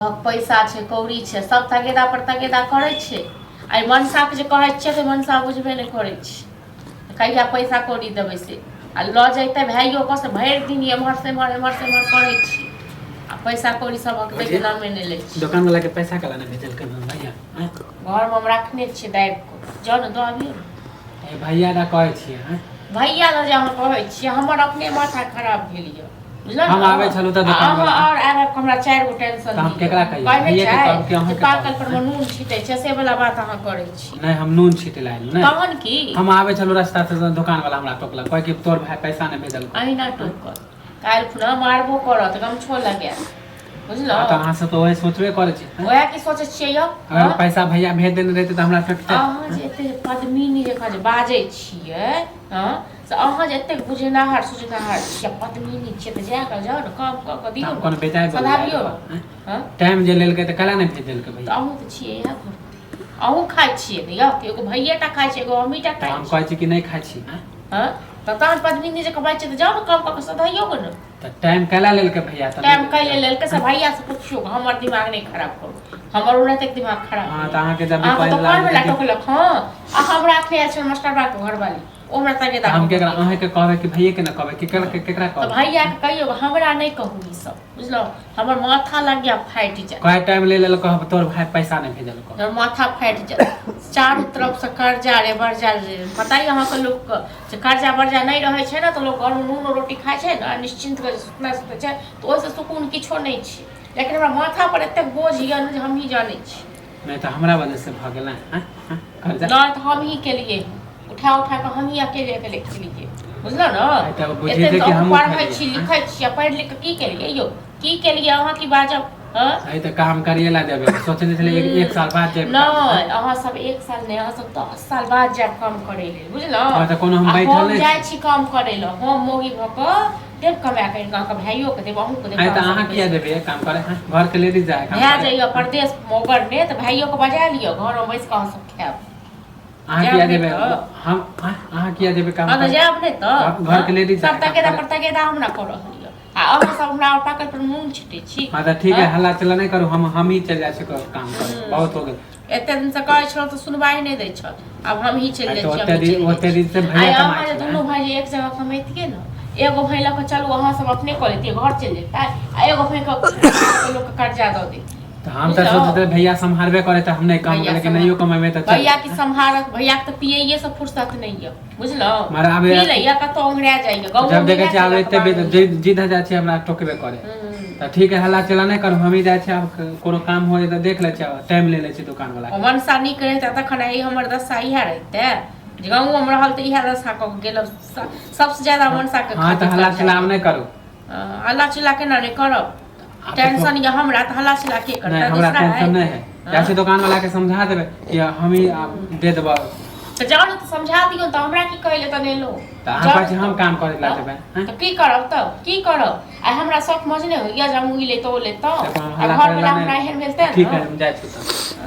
पैसा छै, कौड़ी छै, सब तगेदा पर तगेदा करै छै। आइ मनसाके जे कहै छियै तऽ मनसा बुझबे नहि करै छै, कहिया पैसा कौड़ी देबै से। आ लऽ जैतै भाइयो के से भरि दिन एम्हर से एम्हर, एम्हर से एम्हर करै छी आ पैसा कौड़ी सबक दैके नामे नहि लै छी। दोकान वाला के पैसा कला नहि भेजलकै हन भैया, आँय? घरमे हम रखने छियै दाबि कऽ, जाउ ने दऽ अबियौ ने। ए भैया दा कहै छियै, आँय? भैया लऽ जे अहाँ कहै छियै, हमर अपने माथा खराब भेल यऽ, बुझलहुँ हम ने? आबै छलहुँ तऽ आ दोकान अहाँ वाला आओर आबि आबि कऽ हमरा चारि गो टेंशन तऽ हम दिअ। केकरा कहियै? कहने भैये के छै कहब कि अहूँ जे के पाकल कहब? पर मे नून छिटै छै, से वाला बात अहाँ करै छी। नहि, हम नून छीटै लए आयल नहि। तहन की? हम आबै छलहुँ रास्ता से, दोकान वाला हमरा टोकलक, कहै कि तोर भाय पैसा नहि भेजलकौ। अहिना टोकत, काल्हि खुना मारबो करत, गमछो लगायत, बुझलहुँ? तऽ अहाँ सब तऽ वही सोचबे करै छी। वएह की सोचै छियै यौ? अगर पैसा भैया भेज देने रहितै तऽ हमरा फेकतै। अहाँ जे एते पद्मिनी जकाँ जे बाजै छियै, हँ, से अहाँ जे एतेक बुझनाहर सुझनाहर छियै, पद्मिनी छियै, तऽ जा कऽ जाउ ने काम कऽ कऽ दियौ हम ने। कोनो बेचाय बोलबै? सधाबियौ। हँ। टाइम जे लेलकै तऽ कैला नहि भेज देलकै तऽ भैया? अहूँ तऽ छियै इएह घर, अहूँ खाइ छियै ने यौ? एगो भैये टा खाइ छै, एगो हमही टा तऽ खाइ हम छी? कहै छी कि नहि खाइ छी, आँय? हँ, तऽ तहन पद्मिनी जे कमाइ छियै तऽ जाउ ने काम कऽ कऽ सधाइयौ ने। तऽ टाइम कैला लेलकै भैया तऽ? टाइम कैले लेलकै से भैया से पुछियौ। हमर दिमाग नहि खराब करू, हमर ओनाहिते दिमाग खराब। हँ, तऽ अहाँके जब भी अहाँके पानि दोकान लागल वला तऽ टोकलक। हँ, आ हमरा अखने आयल छल मास्टरबा के घरवाली, ओ हमरा तगेदा। हम केकरा, अहाँके कहबै कि भैये के ने कहबै कि केकरा केकरा तऽ कहबै? भैया के कहियौ, हमरा नहि कहू ई सब, बुझलहुँ? हमर माथा लग गया फाटि जायत। कए टाइम ले लेलको, हम तोर भाय पैसा नहि भेजलको। हमर माथा फाटि जायत। चारू तरफसँ कर्जा रे बर्जा रे। पता यऽ अहाँके, लोकके जे कर्जा बर्जा नहि रहै छै ने, तऽ लोक घरमे नून रोटी खाइ छै ने, निश्चिन्त कऽ सुतनाइ सुतै छै, तऽ ओहिसँ सुकून किछो नहि छै। लेकिन हमरा माथा पर एतेक बोझ यऽ ने जे हमही जानै छी। नहि तऽ हमरा वजह से भऽ गेल ने कर्जा? नहि, तऽ हमही केलियै, उठा उठा कऽ हमही अकेले अकेले खेलियै, बुझलहुँ आइ ने? तऽ बुझियै एते जे तऽ कि अहूँ हमहूँ पढ़ै खेलियै, छी आँय? लिखै छी आ पढ़ि लिख कऽ की केलियै यौ? की केलियै अहाँ? की बाजब, हँ? अइ तऽ काम करिए ला देबै, सोचने छलियै एक एक साल बाद जेबै काम। नहि, अहाँ सब एक साल नहि, अहाँ सब 10 साल बाद जायब काम करै लेल, बुझलहुँ? हँ, तऽ कोनो हम आ बैठल हम नहि जाइ छी काम करै लए। हम मौगी भऽ कऽ देब कमा कऽ अहाँके भाइयोके देब, अहूँके देब। आइ तऽ पाँच सए अहाँ किया पैसा। देबै काम करे, हँ? घरके लेडीज जाइ काम भए करे। जाइए परदेश मोगरने तऽ भाइयोके बजा लिअ, घरमे बैस कऽ अहाँ सब खायब। अहाँ जायब किया नहि देबै? तऽ? हम आँय, अहाँ किया देबै काम हँ, तऽ करे? जायब नहि तऽ? घरके लेडीज सब जाइ काम तगेदा करे। पर तगेदा हमरा कऽ रहल यऽ आ अहाँ सब हमरा पाकल पर नून छिटै छी। हँ, तऽ ठीक है। हँ? हल्ला चिल्ला नहि करू, हम हमही चलि जाइ छी काम करे, बहुत हो गेल। एते दिन से कहै छलहुँ तऽ सुनवाइ नहि दै छल, आब हम ही चलि आइ जाइ तऽ छी, ओते हमही दिन चलि जाइ ओते छी। दिन से भैया आइ कमाइ अहाँ जे छलै। दुनू भाय जे एक जगह कमैतियै ने, एगो भाय लऽ कऽ चलू, अहाँ सब अपने कऽ लेतियै, घर चलि जेतै आ एगो भाय के लोक के कर्जा दऽ देतै। तऽ हम तऽ बुझलहुँ? सोचते भैया सम्हारबे करे, तऽ हम नहि काम भैया करे कि नहियो कमेबै तऽ चल। भैया की सम्हारत? भैया के तऽ पियैये से फुर्सत नहि यऽ, बुझलहुँ? मगर आब पी लैया, कतौ ओंघरा जाइया गाँवो जब मे। देखै इएह छियै आब चलत एते बाबू। जिद जाइ छै, हमरा टोकबे करे। तऽ ठीक है, हल्ला चिल्ला नहि करू, हमही जाइ छियै। आब कोनो काम होइ तऽ देख लै छियै, टाइम ले लै छियै दोकान वाला ओ मनसा नीक रहितै तखन ई हमर दशा इएह रहितै? जे गाँवोमे रहल तऽ इएह दशा कऽ के गेल। सबसँ ज्यादा मनसा के हँ, तऽ खातिर हल्ला कर्जा चिल्ला आब यऽ। नहि करू। हल्ला चिल्ला केना नहि करब? आब तऽ टेंशन यऽ हमरा तऽ हल्ला चिल्ला के नहि करतै हमरा दूसरा टेंशन है? नहि है। जाइ छियै दोकान वाला के समझा देबै कि हमही आब दे देबै। तऽ जाउ ने तऽ समझा दियौ। तऽ हमरा की कहै लए तने एलहुँ? तऽ अहाँ कहै छी हम काम करै लए जेबै, आँय? तऽ की करब? तब की करब? आइ हमरा शौक मजने होइया जे हम ई लैतहुँ, ओ लैतहुँ देखो, हम आ हल्ला घर करै वाला लए हमरा नहि एहन मिलतै ठीक है, ने। हम जाइ छी तऽ।